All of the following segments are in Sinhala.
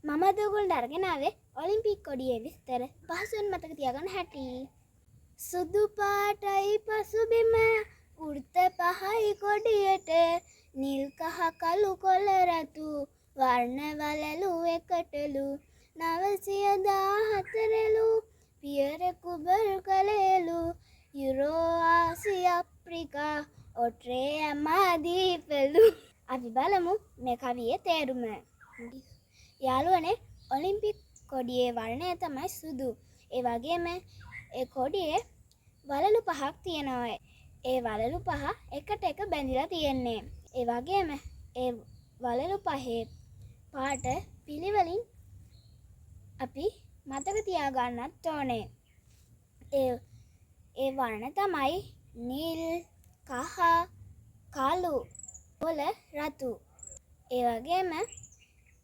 මම අද ඔයගොල්ලන්ට අරගෙන ආවේ ඔලිම්පික් කොඩියේ විස්තර පහසුවෙන් මතක තියාගන්න හැටි. සුදු පාටයි පසුබිම, වෘත්ත පහයි කොඩියට, නිල් කහ කළු කොළ රතු වර්ණ වලලු එකටලු, 914ලු පියර කුබර් කළේලු, යුරෝ ආසියා අප්‍රිකා ඔට්‍රේ ඇමාදීපලු. අපි බලමු මේ කවියේ තේරුම. යාළුවනේ, ඔලිම්පික් කොඩියේ වර්ණය තමයි සුදු. ඒ වගේම ඒ කොඩියේ වලලු පහක් තියෙනවා. ඒ වලලු පහ එකට එක බැඳිලා තියෙන්නේ. ඒ වගේම ඒ වලලු පහේ පාට පිළිවෙලින් අපි මතක තියාගන්නත් ඕනේ. ඒ ඒ වර්ණ තමයි නිල්, කහ, කළු, කොළ, රතු. ඒ වගේම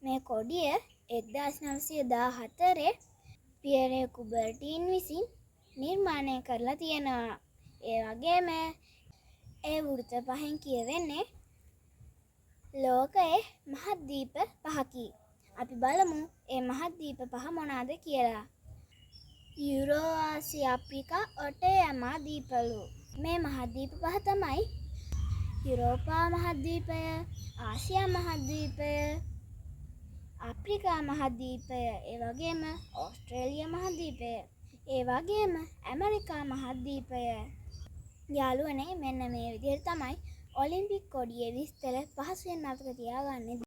මේ කොඩිය 1914 පියරේ කුබර්ටීන් විසින් නිර්මාණය කරලා තියෙනවා. ඒ වගේම ඒ වෘත්ත පහෙන් කියවෙන්නේ ලෝකයේ මහද්වීප පහකි. අපි බලමු ඒ මහද්වීප පහ මොනවාද කියලා. යුරෝ ආසියා අප්‍රිකා ඔටේ ඇමා දීපලු. මේ මහද්වීප පහ තමයි යුරෝපා මහද්වීපය, ආසියා මහද්වීපය, අප්‍රිකා මහද්වීපය, ඒ වගේම ඕස්ට්‍රේලියා මහද්වීපය, ඒ වගේම ඇමරිකා මහද්වීපය. යාළුවනේ, මෙන්න මේ විදිහට තමයි ඔලිම්පික් කොඩියේ විස්තර පහසුවෙන් මතක තියාගන්නේ.